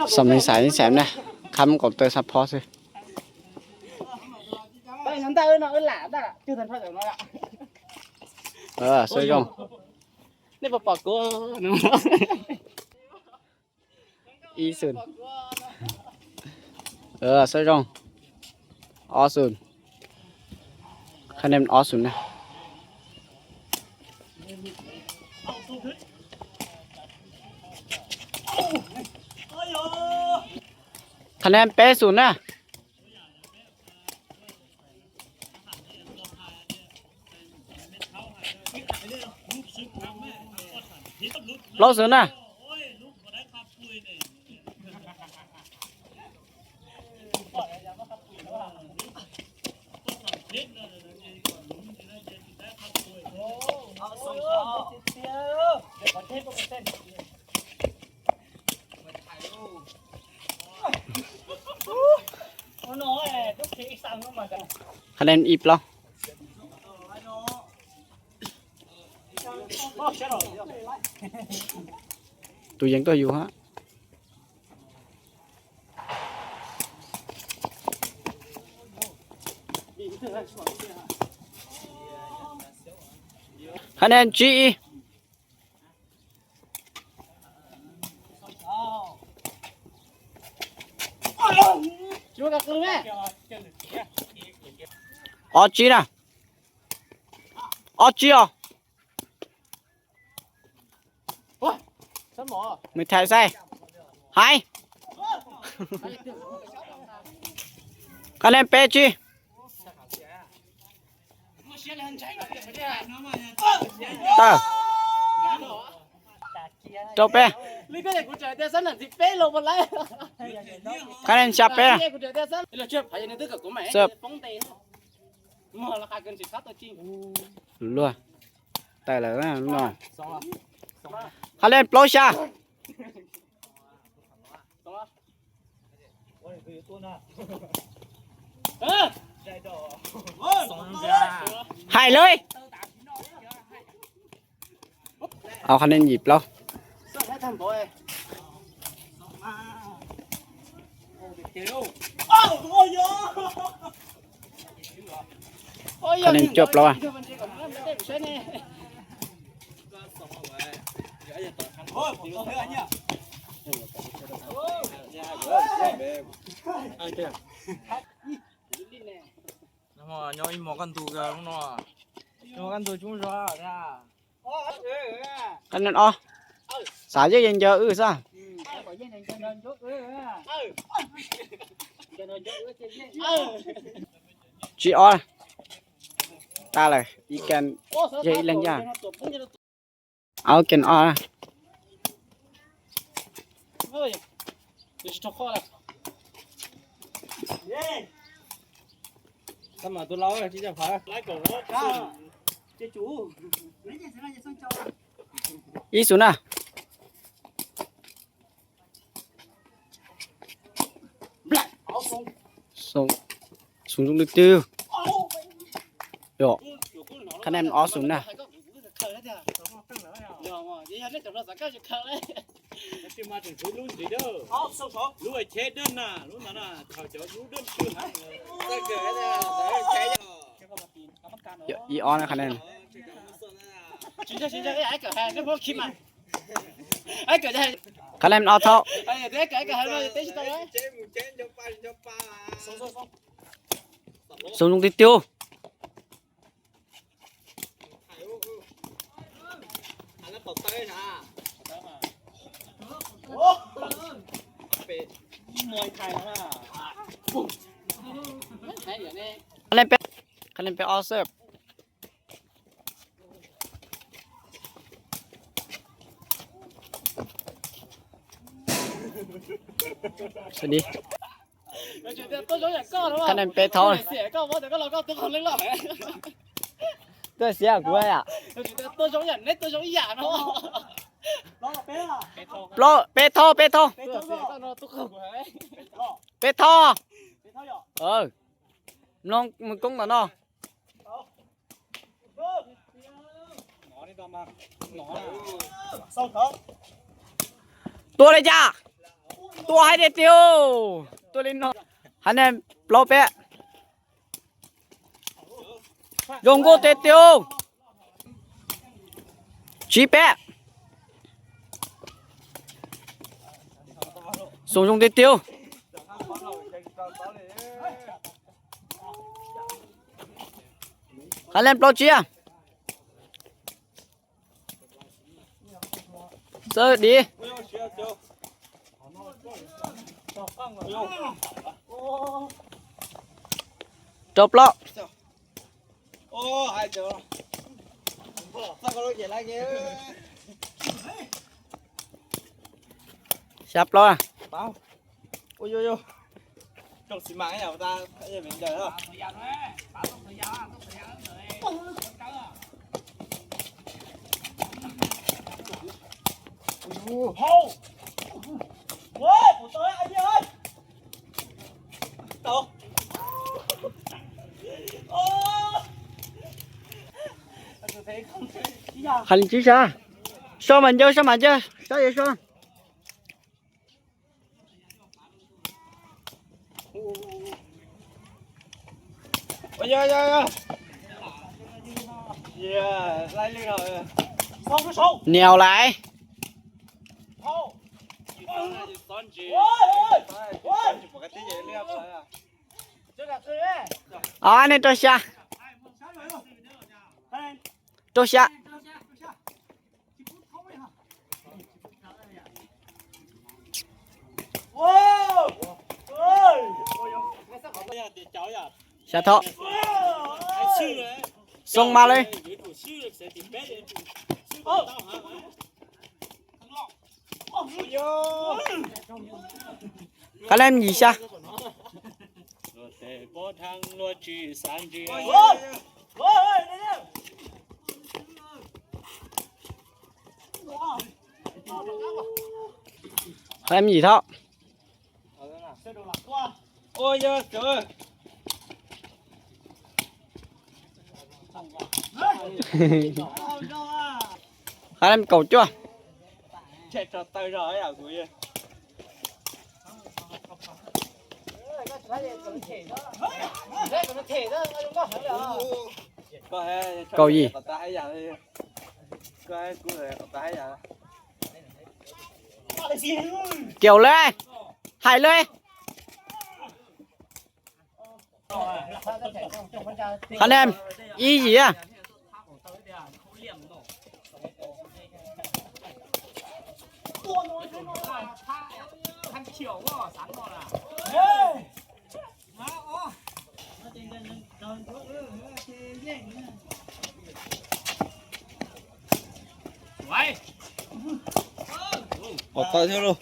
Xam neeg xaiv xeem na, khab nkaus taw xab phob xwb. Sawv zoo. Ib xum. Sawv zoo. Ob xum. Khab nees ob xum na. Khab nees peb xum na. Plaub xwm na. Khab nees ib plaub. Tus yees tuaj yus hab. Khab nees tsib ib. Ob tsib na. Ob tsib os. Mej thaij saib. Hais. Khab nees peb tsib. Tawm. Rau peb. Khab nees xya peb. Xwb. Luag. Tawm lawm no. Khab nees plaub xya. Hais lawm. Khab nees yim plaub. Khab nees cuaj plaub. Nyob ib hmos kaj ntug, ib hmos kaj ntug coob zog. Qab nees ob, xav yeej ncaws wb xwb. Tsib ob, tag lawm, ib leeg yaj. Au, kev ob. Ib xu na. Xu zoo twg twg. Yog, qhab nees ob xu na. Ib ob na qhab nees. Qhab nees ob thaub. Xu zoo twg twg. Qhab nees peb, qhab nees peb ob xwb. Qhab nees peb thaub. Tuaj xiab kuv yam. Plaub, peb thaub, peb thaub. Peb thaub. Mloog mus koob ntawm no. Tua li cas? Tua hais tiag tiag, tua li no. Haiv neeg plaub peb. Zoo nkauj tiag tiag. Tsib peb. Xoom zoo tiag tiag. Haiv neeg plaub tsib. Xawb dim. Rau plaub. Xya plaub. Hais li tsib sab. So mas ncaws, so mas ncaws, sab yog so. Niam lais. Ob nej rau xya. Rau xya. Xya thom. Xoo mas li. Qab lem yim xya. Qab lem yim thom. Qab lem kaum cuaj. Kaum yim. Kaum li. Hais li. Qab lem ib yim. Ua tau thiab lauj.